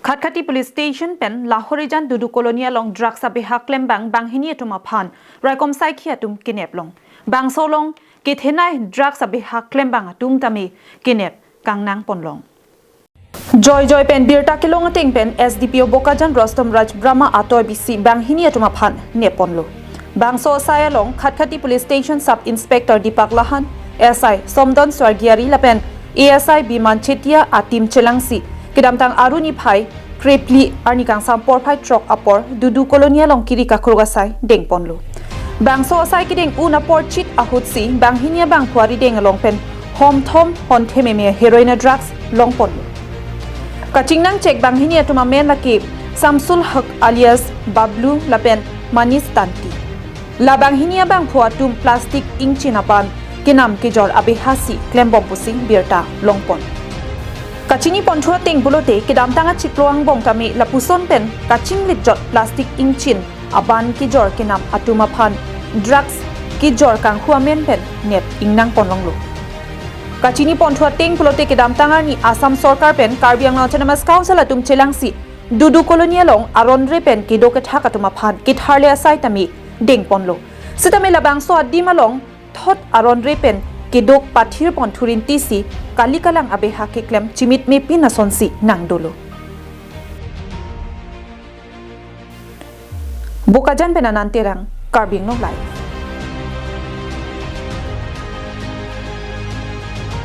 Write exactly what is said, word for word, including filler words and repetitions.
Khatkhati Police Station pen Lahorijan Dudu Colony along drugs abeha klembang banghini atum aphan raikom saikhi atum kenep long. Bangso along kethenei drugs abeha klembang atum tame kenep kangnang ponlong. Joijoi pen birta kelong ateng pen S D P O Bokajan Rustom Raj Brahma atoi bisi banghini atum aphan nep ponlo. Bangso asai along Khatkhati Police Station Sub Inspector Deepak Lahan, S I Somdon Swargiari lapen A S I Biman Chetia ateam chelangsi kedamtang arni phai krephli arni kangsam porphai throk apor Dudu Colony along kiri kakruk asai deng ponlo. Bangso asai kedeng un apor chit ahutsi banghini abangphu arideng along pen homthom honthe meme heroin drugs long ponlo. Kachingnang chek banghini atum amen lake Samsul Haq alias Bablu lapen Manish Tanti. La banghini abangphu atum plastic ingchin aban kenam kejor abehasi klembom pusi birta long pon. Kachini ponthu ateng pulote kedamtang achiklo angbong tame lapuson pen kachinglit jot plastic ingchin aban kejor kenam atum aphan drugs kejor kanghu amen pen nep ingnang ponlonglo. Kachini ponthu ateng pulote kedamtang arni Assam Sorkar pen Karbi Anglong Autonomous Council atum chelangsi Dudu Colony along aron re pen kedo kethak atum aphan ketharle asai tame deng ponlo. Sitame labangso adim along thot aron re pen kedo pathir pon thurinti si kali kalang abeha keklem chimit mepin asonsi nangdolo. Bokajan pen Anand Terang, Karbi Anglong Live.